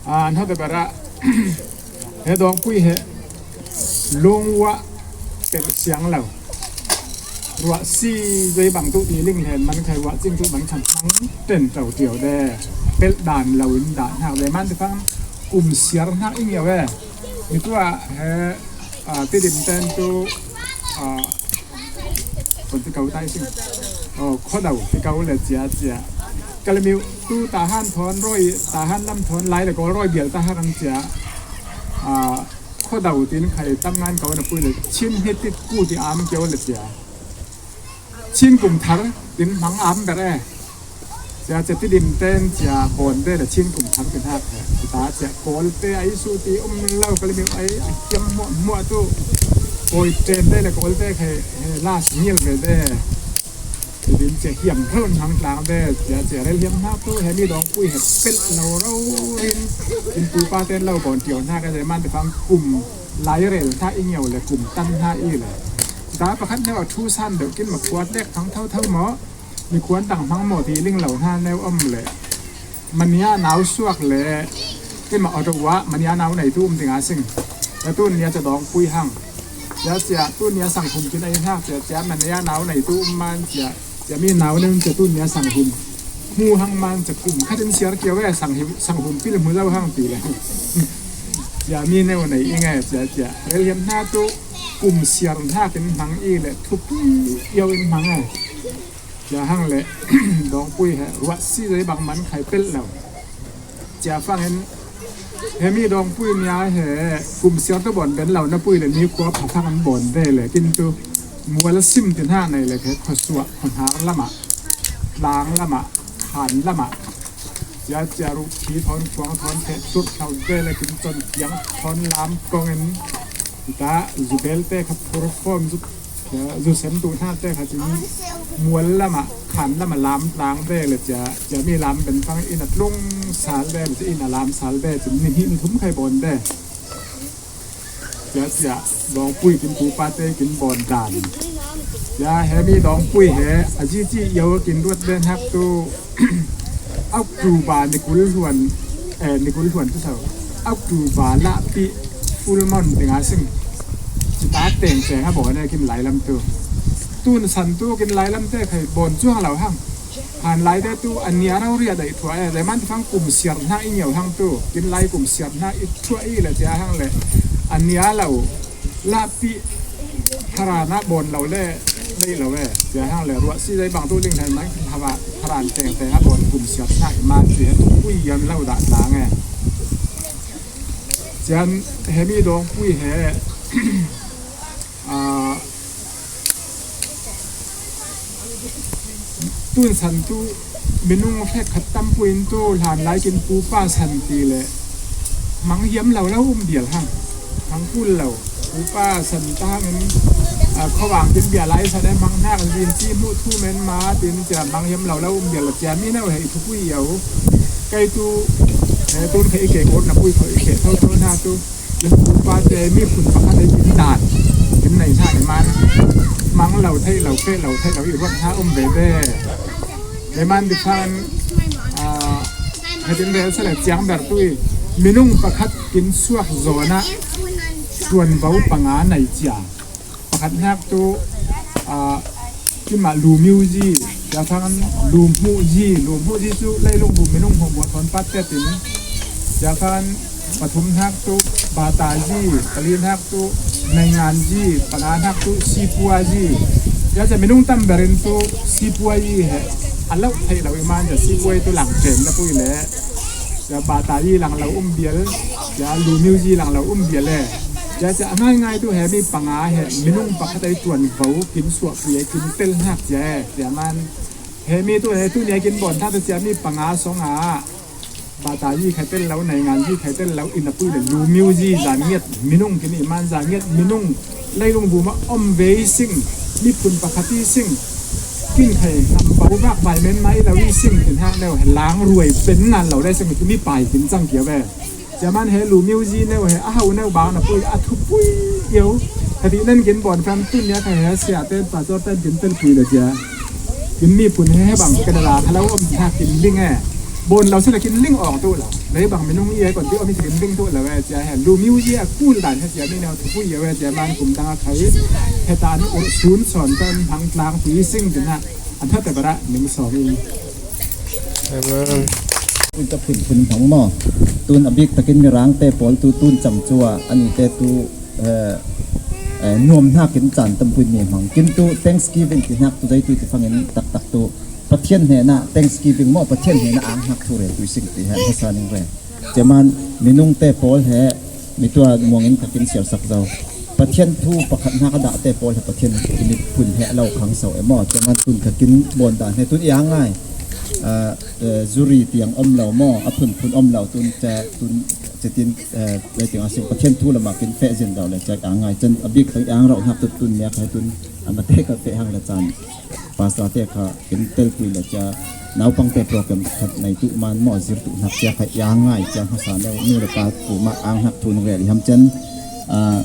A, an hawte bara he dawngpui he lungwa pel siang lo. Ruah si zei bang tu i ling hen man khai ruah cing tu man khan hmang ten tau tiau de. Pel dan lo in dan hak de man te fang kum siar hnak i ngiau e. Mi tua he, a, Tidim ten tu, a, kon ti kau tai sing. Oh, khodau ti kau le cia cia. Kalamiu tu Tahan thawn roi, Tahan lam thawn lai le kawl roi bial ta hak an cia. A, khodau tin khai tam ngan kau na pui le Chin hnitit ku ti am keu le cia. Chin kum thar tin hmang am ber e. Cia cia Tidim ten cia hawn de le Chin kum thar tin hak he. Ta cia kawlte ai su ti um lo, kalamiu ai a kiam muah muah tu. Kawl ten de le kawlte khai he las ngial ve de. Tidim cia hiam hron hmang tlang de, cia cia rel hiam hnak tu, he mi dawngpui he pel lo ro hin, in tu pa ten lo bawn tiau hnak e, man te fang kum lai rel hna i ngiau le kum tan hna i le. Da pakhat neu a thu san deuh kin ma khuat lek thang tho tho maw, mi khuan dang hmang maw ti ling lo hna neu om le. Mania nau suak le, kin ma auto wa mania nau nei tu um ding a sing. Ya tu nia ca dawngpui hang. Cia cia tu nia sang hum kin ai hnak cia cia mania nau nei tu um man cia. Cia mi nau nei cia tu nia sang hum. Hmu hang man cia kum khat in siar kiau e sang him, sang hum pil hmu lo hang ti le. Cia mi neu nei i ngai cia cia. Rel hiam hna tu kum siar hna kin hmang i le thupi iau in hmang e. Cia hang le dawngpui he ruah si zei bang man khai pel lo. Cia fangin he mi dawngpui nia he kum siar tu bawn ben lo na pui le ni khua pha fang an bawn ve le kin tu mual sim tin ha nei le khe khuasuah khuahar lama, tlang lama, khan lama. Cia cia ruh khi thawn khuang thawn phe tut khau ve le kin ton piang thawn lam kongin ta zubel te kha perform zu Cia zu sem tu hna te kha cin mual lama khan lama lam tlang ve le cia, cia mi lam ben fang in a tlung sal ve le cia in a lam sal ve cin ni hnih ni thum khai bawn ve. Cia cia dawngpui kin tu pa te kin bawn dan. Cia he mi dawngpui he a ji ci yo kin ruat ve hnak tu. October ni kul hluan, eh, ni kul hluan tu sau. October lah pi full month ding a sing. Cita teng teng a bawn e kin lai lam tu. Tun san tu kin lai lam te khai bawn cuang lo hang. Han lai te tu a nia rau ria dai thua e, dai man fang kum siar hna i ngiau hang tu. Kin lai kum siar hna i thua i le cia hang le a nia lo. Lahpi tharan ah bawn lo le, dei lo e. Cia hang le ruah si dei bang tu ling hen man hava tharan teng teng ah bawn kum siat hna i man si he tu pui yan lo dah tlang e. Cian he mi dawng pui he, ah, tun san tu minung hrek khat tampuin tu hlan lai kin pupa san ti le mang hiam lo lo um bial hang, mang kul lo pupa san ta hangin, ah, khuavang kin bia lai san e mang hnak zin ci hmuh thu men ma tin cia mang hiam lo lo um bial cia mi neu he i thupui yo. Kei tu he tun khe i ke kot na pui kho i ke tho tho na tu. Kin pupa te mi phun pakhat ei kin dan kin nei hna i man mang lo thei lo pe lo thei lo i ruat hna um ve ve. Leiman dikhan, ah, hetin rel sele ciang ber tui minung pakhat kin suak zawn ah tuanvo panga nei cia. Pakhat hnak tu, ah, kimah lu miu zi, ciakhan lu hmuh zi, lu hmuh zi cu leilung bu minung hmuh buat hon pat tetin, ciakhan pathum hnak tu bata zi, pali hnak tu naingan zi, panga hnak tu sipua zi. Cia cia minung tam berin tu sipua zi he a lo thei lo i man cia sipua zi tu lang ṭem na pui le cia bata zi lang lo um bial, cia lu miu zi lang lo um bial e. Cia cia a ngai ngai tu he mi panga he minung pakhat ei tuan vo kin suah pui ei kin tel hnak cia e. Cia man he mi tu he tu nia kin bawn hna tu cia mi panga song ah bata zi khai tel lo, naingan zi khai tel lo, inn a pui le lu miu zi zan ngiat minung kin i man zan ngiat minung leilung bu ma om ve i sing, miphun pakhat i sing, kin khai hnam Ko bak bai men mai lo i sing tin hak neu he lang ruai pen nan lo dai sing mi pai tin chang kia ve. Chairman he lu music neu he a hau neu bang na pui a thu pui yo. Ka ti nan kin bon fam tin ya ka he sia ten pa chor ten kin tel pui lo cha. Kin mi pun he bang ka da la ka lo om ha kin ling e. Bon lo sila kin ling ong tu lo. Lei bang minung i e kon ti om kin ling tu lo ve cha he. Lu music a kul dan he cha mi neu thu pui yo ve chairman kum dang a khai. He tan u sun son tan hang tlang pui sing tin ha. An that te bara ning song i. Amen. Tun ka phun phun thang maw. Tun a bik takin Mirang te pawl tu tun cham chua ani te tu, eh, eh, nuam hnakin caan tampuin mi hmang. Kin tu Thanksgiving ti hnak tu zei tu ti fangin taktak tu Pathian hnena Thanksgiving maw, Pathian hnena ang hnak thu rel tu sing ti he hmasa ning re. Ceman minung te pawl he mi tua muangin takin siarsak zo. Pathian thu pakhat hnak a dah te pawl he Pathian i mit phun he a lo khang so e maw. Ceman tun takin bawn dan he tun i ang ngai. Ah, eh, zuri tiang om lo maw, a phunphun om lo tun ca, tun cetin, eh, le tiang a sing Pathian thu lama kin feh zin lo le ca ang ngai. Cen a bik tang i ang rauh hnak tut tun nia kha tun a mate ka feh hang le can. Pastor te kha kin telpui le ca naupang te program khat nei tu man maw zir tu hnak cia kha i ang ngai cia hmasa neu nu le pa ku ma ang hnak thu nung rel i ham cen. Ah,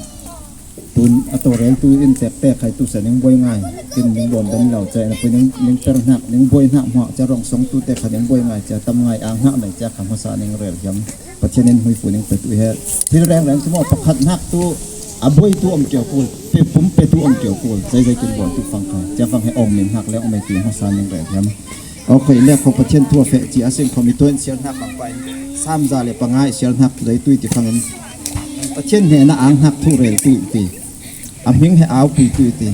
Tun a to rel tu in tek tek khai tu sa ning boi ngai. Kin ning bom ben lo chai na pui ning, ning per hnak, ning boi hnak hmuak cha rong song tu tek kha ning boi ngai cha tam ngai ang hnak nai cha kha hmasa ning rel hiam. Pathian in hmuifu ning pe tu he. Thil reng reng chu maw pakhat hnak tu a boi tu om kio kul. Pe pum pe tu om kio kul. Zai zai kin bom tu fang kha. Cha fang he om ning hnak le om ei tu hmasa ning rel hiam. Aw khoi le kho Pathian thu a feh ci a sing kho mi tuan sial hnak bang pai. Sam za le pangai sial hnak tu dai tui ti fangin. Pathian hnena ang hnak thu rel tui ti. A hming he au pui tui ti.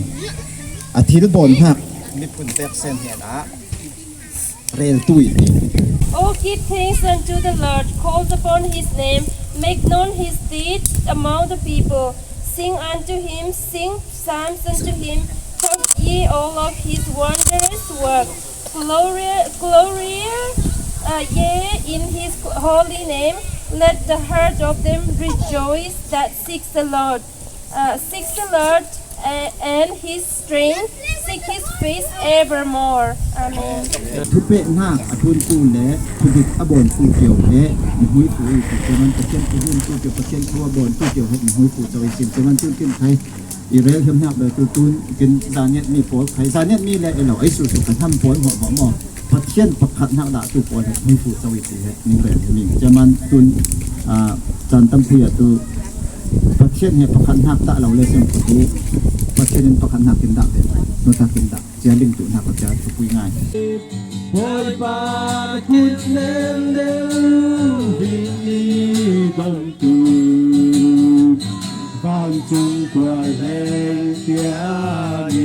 A thil bawn hnak miphun pek sen hnena rel tui ti. Oh, give thanks unto the Lord, call upon his name, make known his deeds among the people. Sing unto him, sing psalms unto him, talk ye all of his wondrous work. Gloria, Gloria, uh, ye in his holy name, let the heart of them rejoice that seeks the Lord. Uh, seeks the Lord, uh, and his strength, seek his face evermore. Amen. Thupeh hnak a ṭhun tu le thubik a bawn tu kio he mihmui fu i si. Ceman Pathian thu hun tu kio, Pathian thu a bawn tu kio he mihmui fu co i si. Ceman tu kin khai. I rel hiam hnak le tu tun kin zaniat mi pawl khai, zaniat mi le i lo ei su su kan ham pawl hmawh hmawh maw. Pathian pakhat hnak dah tu pawl he hmui fu co i ti he ning rel hiam i. Ceman tun, ah, caan tampi ah tu Pathian he pakhat hnak dah lo le siang tu Pathian in pakhat hnak kin dah ve. Nota kin dah. Cia ling tu hnak a cia tu pui ngai. Bawipa kut nen deuh bik i dong tu vancung kuai leng tiang i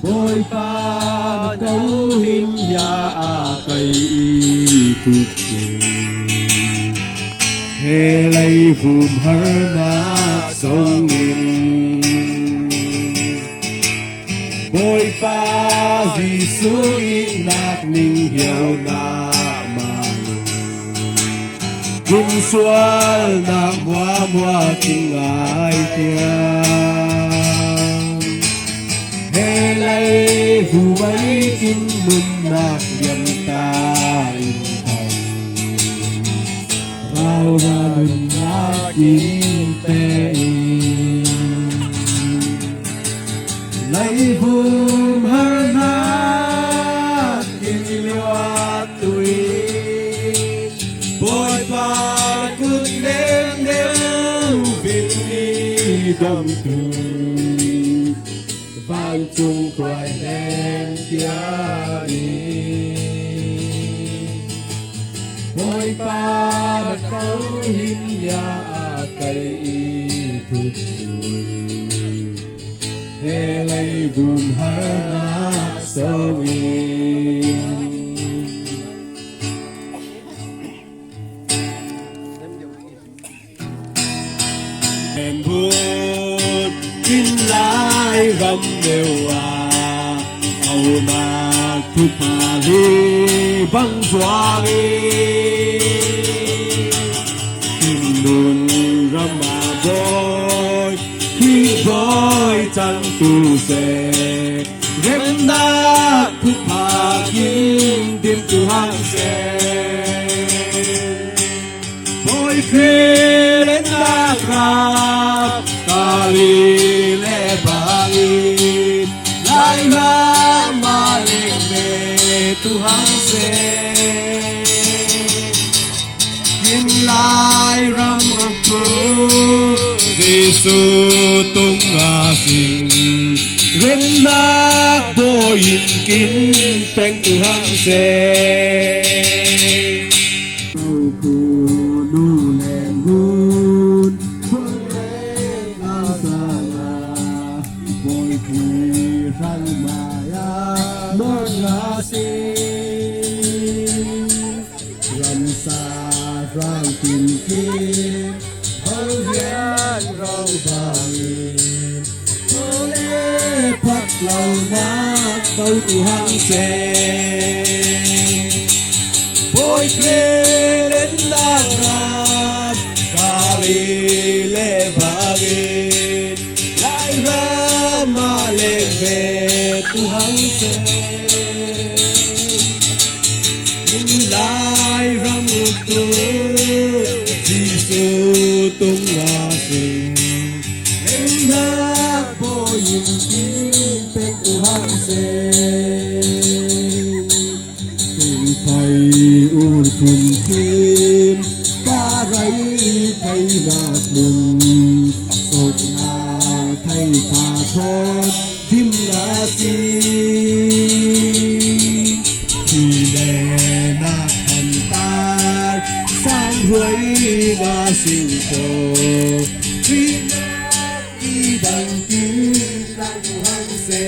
Bawipa na ko him ya a kai i tuk he lei vum harnak songin Bawipa Jesuh i nak ning hiau nak mah kin sual nak muamua kin ngai tiang. He lei vumai kin mun nak liam ta in thai. Rauran nakin tein leivum harnak in liuat tui Bawipa kut nen deuh vin i dong tui vancung kuai leng tiang i Bawipa na ko him ya a kai i thuk tui he lei vum harnak so i Embut in lai ram deuh ah aunak thupha li bang zuang i Himnun ram ah bawi hi bawi cang tu sek Thupha kim dim tu hang se. Bawi Khrih lennak rap Kalile bangin Lai ram ah leng ve tu hang se. Kin Lai ram uktu Jesu tungah sing, remnak bawi in kin peng tu hang se. Ko nu le hun, hun le na sala, bawi Khrih hrang maya, mon nga sing. Ramsa rang kim kim, ho hian rau bangin, ho le phak lo nak bo tu hang se. Bawi Khrih lennak ram Kalile bangin, Lai ram ah leng ve tu hang se. Kin Lai ram uktu Jesu tungah sing, remnak bawi in kin peng tu hang se. Kin phai ur thum kim, ka rai phai nak mun, sokna thai pha thon, dim nga sing. Thi le nak than tar, sang huai nga sing ko. Thi nak ki dang ki dang hang se.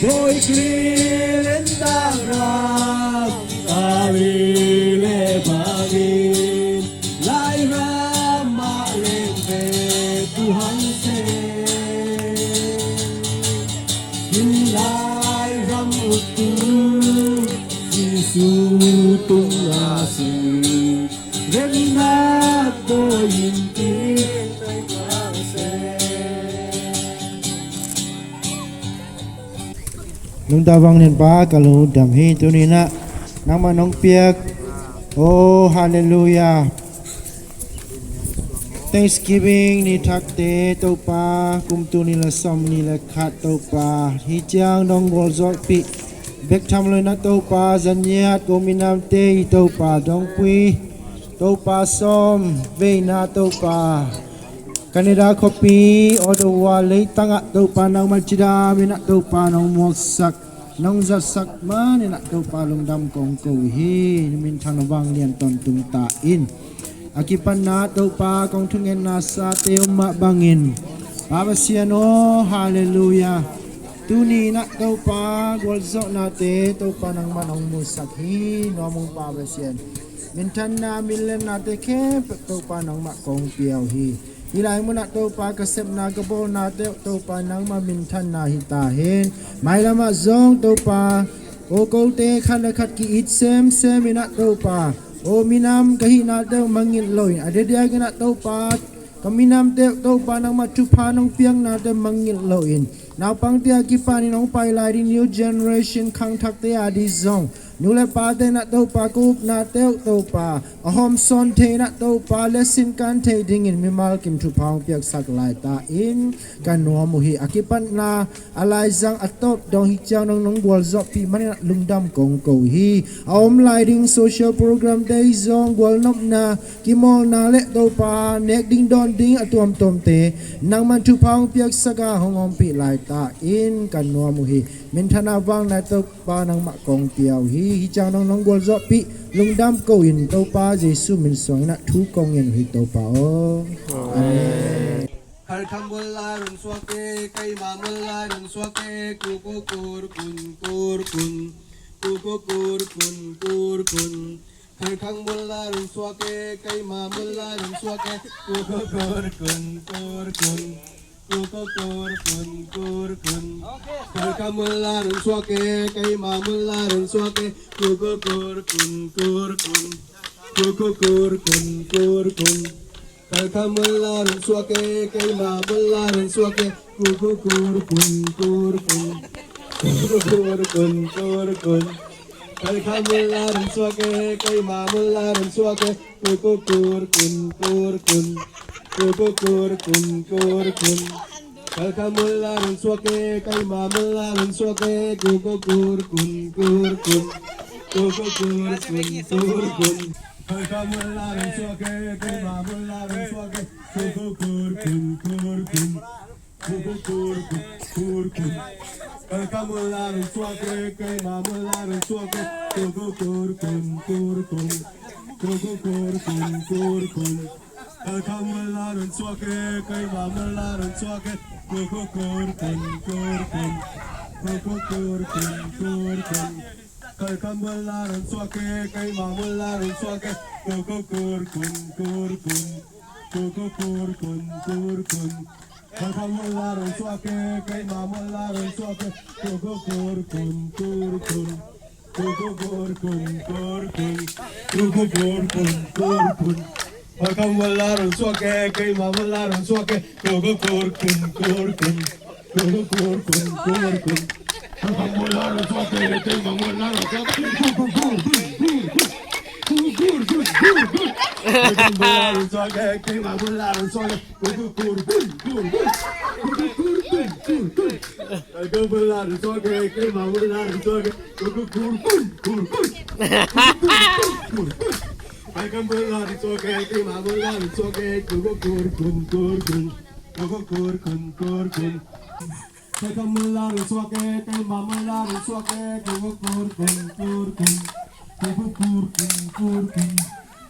Bawi Khrih lennak ram Kalile bangin, Lai ram ah leng ve tu hang se. Kin Lai ram uktu Jesu tungah sing, remnak bawi in kin peng tu hang se. Lungdam vang ning Pa, ka lungdam hi tuni-in ah nangmah nong piak. Oh, hallelujah. Thanksgiving ni thakte Topa, kum tul nih le sawmnih le khat Topa, hi ciang nong gualzawhpih bek tham lo-in ah Topa, Zanniat ko minamte hi Topa, Dongpui Topa, sawm veina Topa, Canada khuapi, Ottawa leitangah Topa nangmah cidam in ah Topa nong muaksak, nong zatsak manin ah Topa lungdam kong ko hi. Na minthanna vanglian tawntung ta in. A kipatna Topa kong thungetna sate om mah bangin, Pa Pasian aw, hallelujah. Tuni-in ah Topa gualzawhnate Topa nangmah nong musak hi. Nuam ung Pa Pasian. Minthanna, minlennate khempeuh Topa nangmah kong pia uh hi. Hi lai munah Topa ka sepna ka bawlnate uh Topa nangmah minthanna hi ta hen. Mailamah zong Topa, aw kote khat le khat ki-it semsem in ah Topa, aw minam ka hihnate uh mangngilh loin, a diakdiakin ah Topa, ka minamte uh Topa nangmah thupha nong piaknate uh mangngilh loin, naupangte a kipanin hong pai lai ding new generation khangthakte a ding zong, nu le pate in ah Topa, ka upnate uh Topa, a hawmsawn thei in ah Topa, letsin kan thei dingin mimal kim thupha hong piaksak lai ta in, ka nuam uh hi. A kipatna, a laizang a tawp dong hi ciang nong nong gualzawhpih manin ah lungdam kong ko hi. A om lai ding social programte hi zong gualnopna, kimawlna le Topa nek ding dawn ding a tuamtuamte nangman thupha hong piaksak a hong ompih lai ta in, ka nuam uh hi. Minthanna vanglian Topa nangmah kong pia uh hi. Hi ciang nong nong gualzawhpih lungdam ko in Topa Jesu min suangin ah thu kong ngen uh hi Topa aw. Amen. Khalkham mual lai run suak e, keima mual lai run suak e, ku ku kur kun kur kun, ku ku kur kun kur kun. Khalkham mual lai run suak e, keima mual lai run suak e, ku ku kur kun kur kun, ku ku kur kun kur kun. Khalkham mual lai run suak e, keima mual lai run suak e, ku ku kur kun kur kun, ku ku kur kun kur kun. Khalkham mual lai run suak e, keima mual lai run suak e, Kukukurkun, kurkun. Kukukurkun, kurkun. Kalkha mul la run suak e, keima mul la run suak e. Kukukurkun, kurkun. Kukukurkun, kurkun. Kalkha mul la run suak e, keima mul la run suak e. Kukukurkun, kurkun. Kukukurkun, kurkun. Kalkha mul la run suak e, keima mul la run suak e. Kukukurkun, kurkun. Kukukurkun, kurkun. Kalkha mul la run suak e, keima mul la run suak e. Kukukurkun, kurkun. Kukukurkun, kurkun. Kalkha mul la run suak e, keima mul la run suak e. Kukukurkun, kurkun. Kukukurkun, kurkun. Kalkha mul la run suak e, keima mul la run suak e. Kukukurkun, kurkun. Kukukurkun, kurkun. Kalkha mul la run suak e, keima mul la run suak e. Kukukurkun, kurkun. Kukukurkun, kurkun. Kukukurkun, kurkun. Kalkha mul la run suak e, keima mul la run suak e. Kukukurkun, kurkun. Kukukurkun, kurkun. Kalkha mul la run suak e, keima mul la run suak e. Kukukurkun, kurkun. Kukukurkun, kurkun. Kalkha mul la run suak e, keima mul la run suak e. Kukukurkun, kurkun. Kukukurkun, kurkun. Kalkha mul la run suak e, keima mul la run suak e. Kukukurkun, kurkun. Kukukurkun, kurkun. Kalkha mul la run suak e, keima mul la run suak e. Kukukurkun, kurkun. Kukukurkun, kurkun. Kalkha mul la run suak e, keima mul la run suak e. Kukukurkun, kurkun. Kukukurkun, kurkun.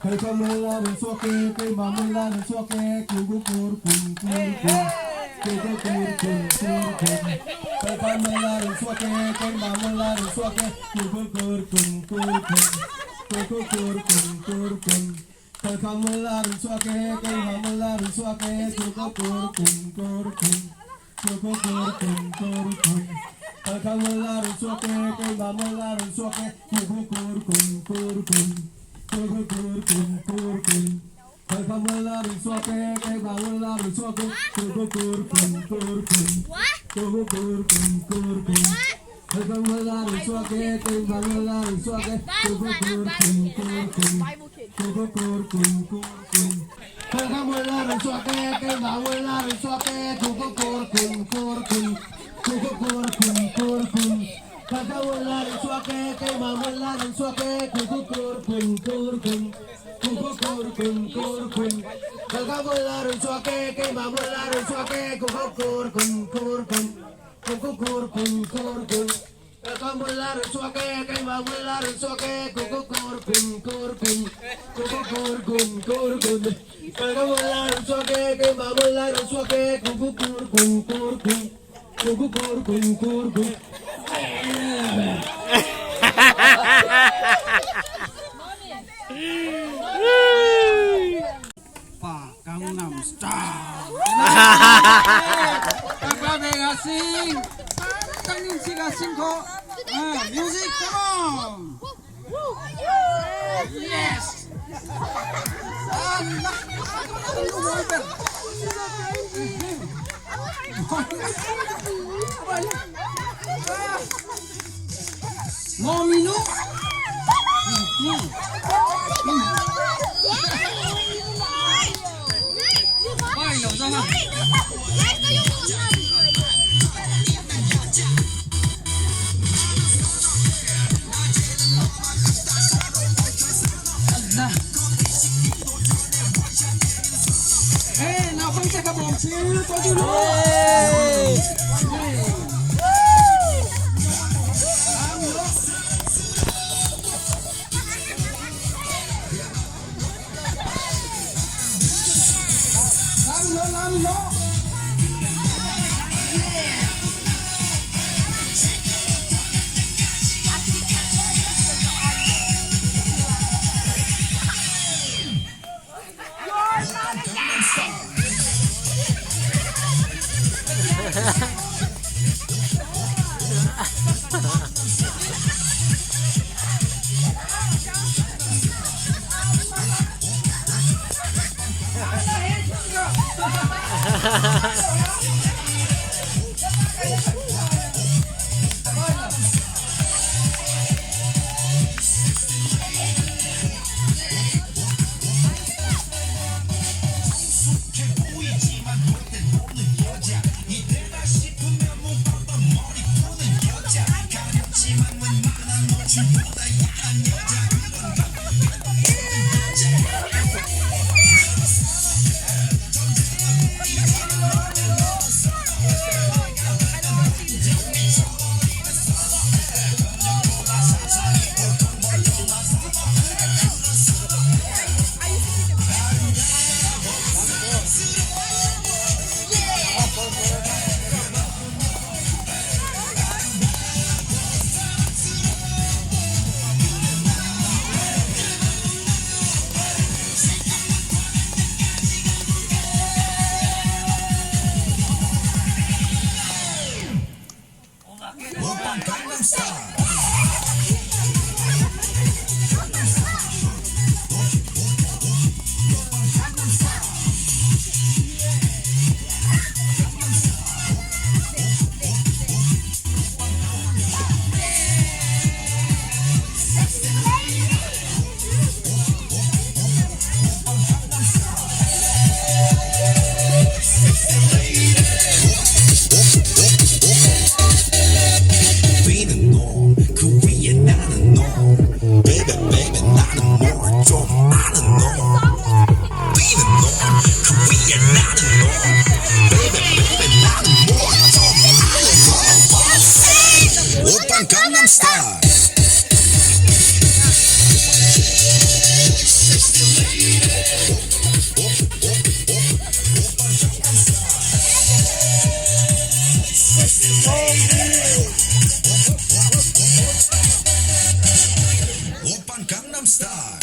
Kalkha mul la run suak e, keima mul la run suak e. Kukukurkun, kurkun. Kukukurkun, kurkun. Kalkha mul la run suak e, keima mul la run suak e. Kukukurkun, kurkun. Kukukurkun, kurkun. Kalkha mul la run suak e, keima mul la run suak e. Kukukurkun, kurkun. Kukukurkun, kurkun. Kalkha mul la run suak e, keima mul la run suak e. Kukukurkun, kurkun. Kukukurkun, kurkun. Kalkha mul la run suak e, keima mul la run suak e. Kukukurkun, kurkun. Kukukurkun, kurkun. Kalkha mul la run suak e, keima mul la run suak e. Kukukurkun, kurkun. Kukukurkun, kurkun. Kalkha mul la run suak e, keima mul la run suak e. Kukukurkun, kurkun. Kukukurkun, kurkun. Kalkha mul la run suak e, keima mul la run suak e. Kukukurkun, kurkun. Kukukurkun, kurkun. Kalkha mul la run suak e, keima mul la run suak e. Kukukurkun, kurkun. Kukukurkun, kurkun. Kalkha mul la run suak e, keima mul la run suak e. Kukukurkun, kurkun. Kukukurkun, kurkun. Kalkha mul la run suak e, keima mul la run suak e. Kukukurkun, kurkun. Kukukurkun, kurkun. Pa Gangnam Style. Takla bega sing. Tangin siga sing ko. Ah, music, come on. Yes. Ah, Mommy, no? 오빤 강남스타일. 오빤 강남스타일.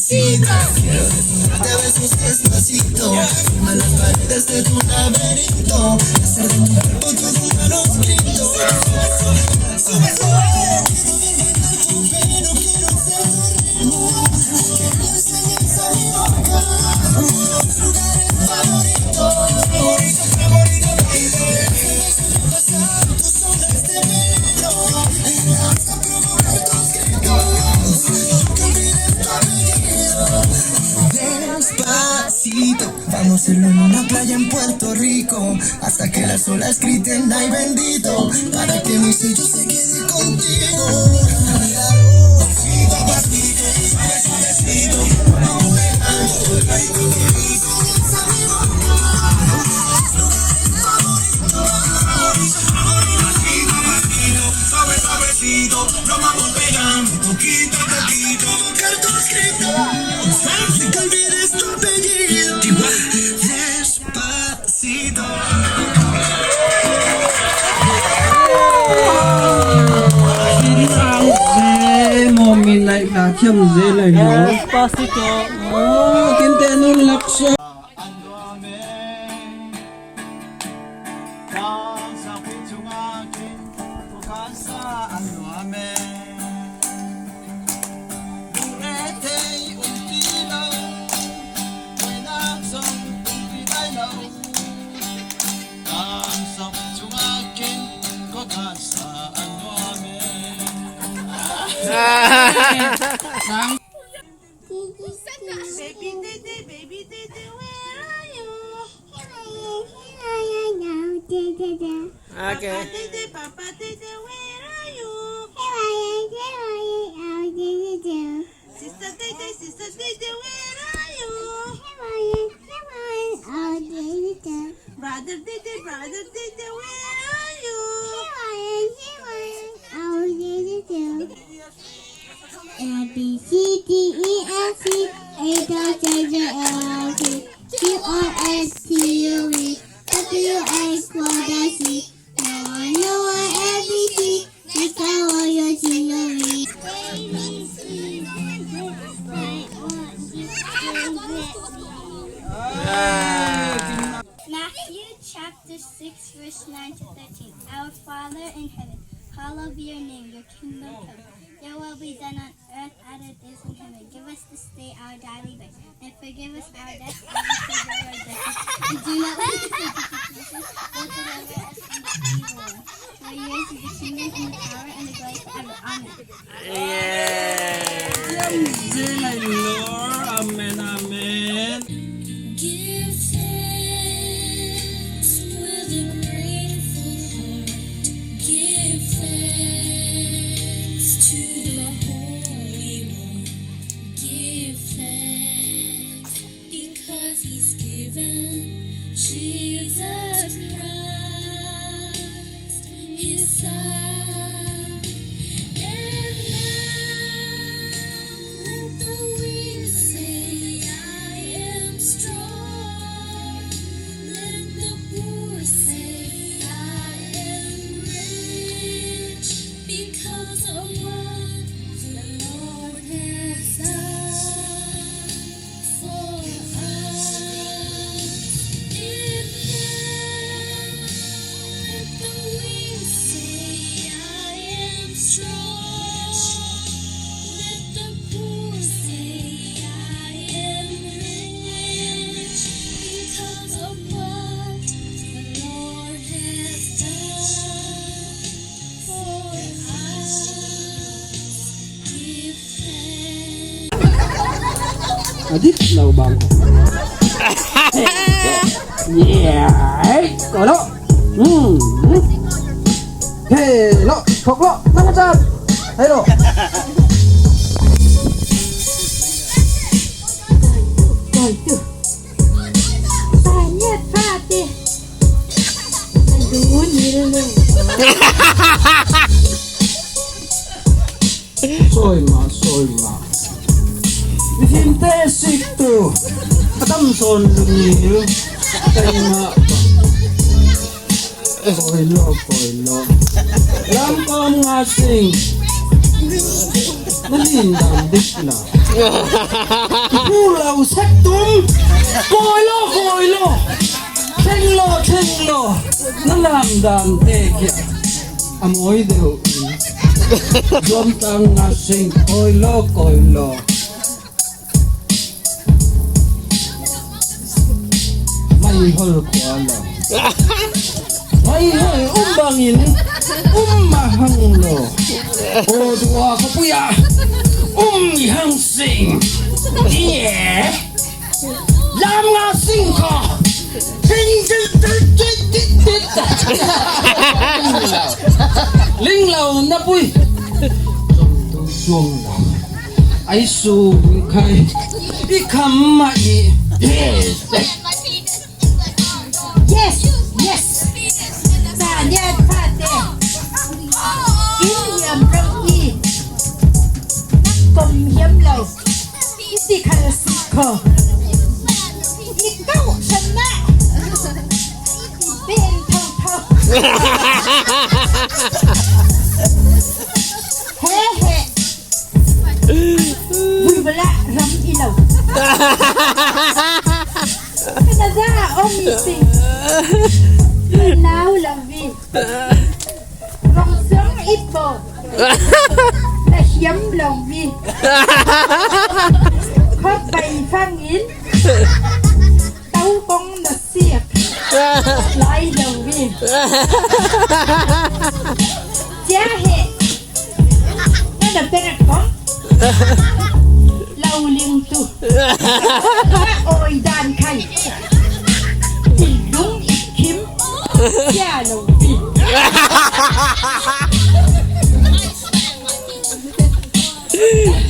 Despacito, te besos despacito, forma las paredes de tu laberinto, hacer de tu cuerpo todo un manuscrito. Sube, sube. Despacito, vamos a hacerlo en una playa en Puerto Rico, hasta que las olas griten ay bendito, para que mi sello se quede contigo. Suave, suavecito, nos vamos pegando poquito a poquito. Cartón escrito, sin que olvides tu apellido. Despacito. Despacito. Kin te nun laksa. Baby Dede, baby Dede, where are you? Okay. Papa Dede, Papa Dede, where are you? Sister Dede, Sister Dede, where are you? Brother Dede, Brother Dede, where are you? A B C D E F G H I J K L M N O P Q R S T U V W X Y Z. Now I know what A B C is. Now Matthew chapter six, verse nine to thirteen. Our Father in heaven, hallowed be your name. Your kingdom come. Your will be done on earth as it is in heaven. Give us this day our daily bread, and forgive us our debts as we forgive our debtors. And do not let us into temptation, but deliver us from the evil one. For yours is the kingdom and the power and the glory forever. Amen. Amen. Amen. Amen. Give thanks with a grateful heart. Give thanks to the Holy One. Give thanks because he's given Jesus Christ, his Son. And now let the weak say, "I am strong." Let the poor say, "I am rich because of what the Lord has done for us." And now let the weak say, "I am strong." Let the poor say, "I am rich because of what the Lord has done for us." Give thanks. Adit lo bang. Yeah, hey, kolo. Hmm. Hey, lo, kok lo, nama cat. Hello. Koi tu. Tanya tadi. Aduh, ni le. Soi ma, soi ma. Mifim te sik tu. Katam son lu ni. Tanya ma. Koi lo, koi lo. Lam kom nga sing. Malin dam dik na. Pu lo sek tum. Koi lo, koi lo. Theng lo, theng lo. Na lam dam te kia. A moi deuh. Zuam tang nga sing. Koi lo, koi lo. Mai hol khua lo. Mai hol um bangin um ma hang lo. O dua ko puya um i hang sing. Yeah. Lam nga sing ko. Ting, ting, ting. Ling lo na pui. Zuang lo. Ai su khai. I kham ma i. Yes, yes. Sa nia pha te. Kim hiam lo i. Nak kom hiam lo. I si khal si ko. I kau sana. I ben thau thau. He he. Vui bala ram i lo. Canada om i sing. Nau lo vi. Rong song i po. Na hiam lo vi. Khop bai fang in. Tau kong na siak. Lai lo vi. Cia he. Na Tate kong lo ling tu. Oi dan khai. I lung i kim. Ya lo pi.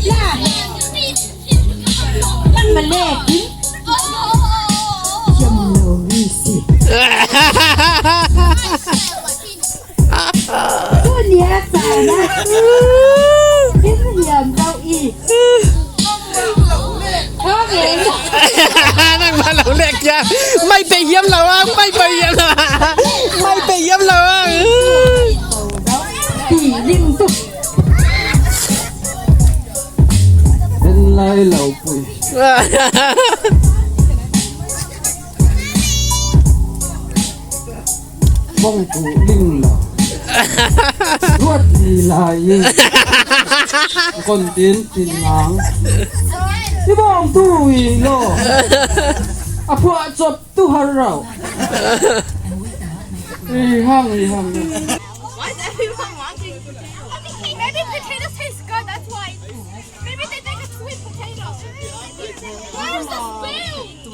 La. Nang ma le kim. Yam lo mi si. Ko nia sa na. Kin hiam bau i. Nang ma lo lek ya. Mai pe hiam lo ang, mai pe hiam lo ang. Mai pe hiam lo ang. Pi lim tu. Den lai lo pui. Bawngtu ling lo. Ruat ni lai. Kon tin tin nang. I bawngtu i lo. A phuah chop tu har rau. I hang, i hang. Why is everyone wanting potato? Maybe potatoes taste good, that's why. Maybe they think it's sweet potato. Where's the spoon?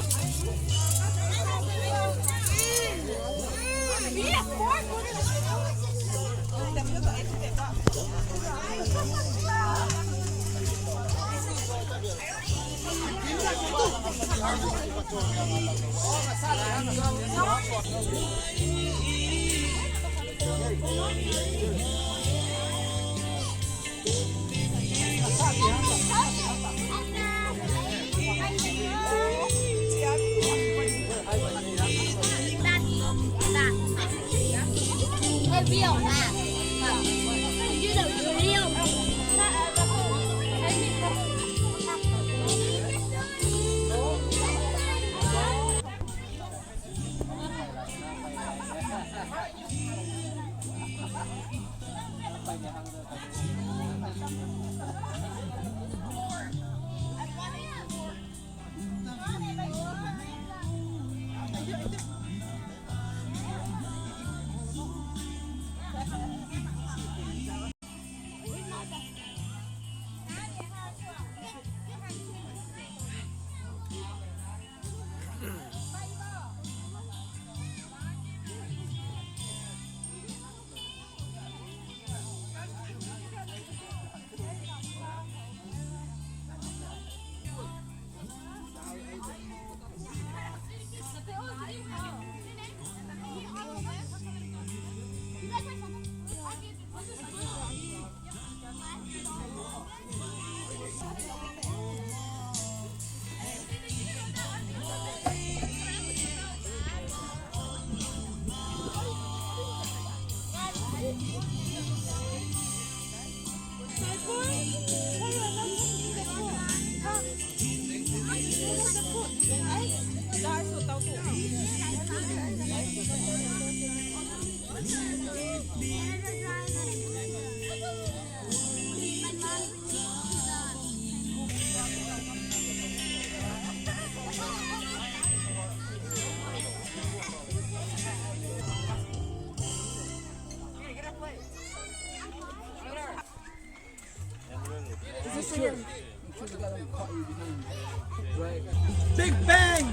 Big Bang!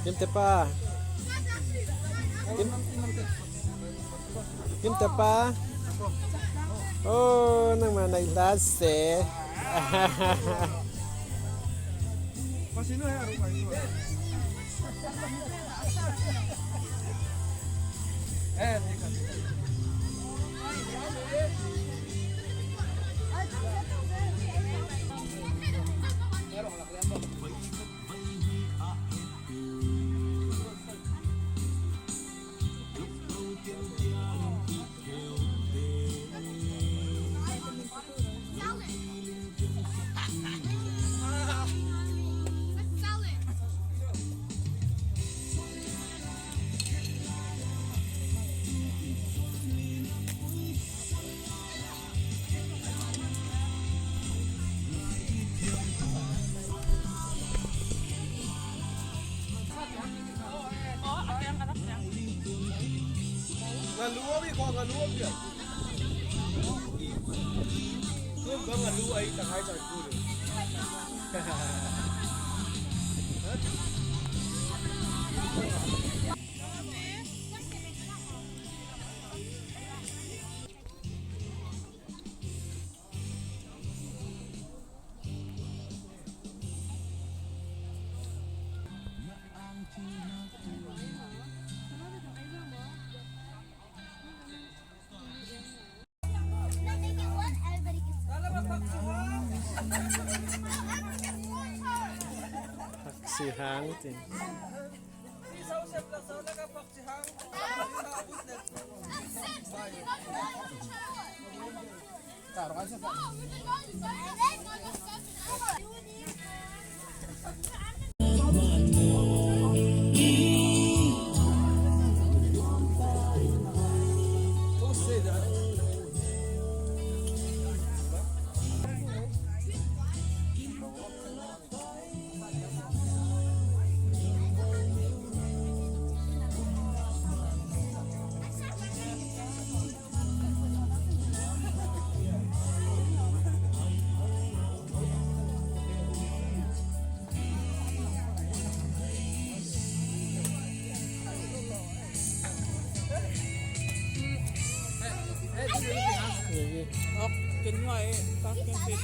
Kim te pa. Kim, Kim te pa. Oh, nang ma nai la se. Paksihang tin. Ok, ken hua e, ka ken pe.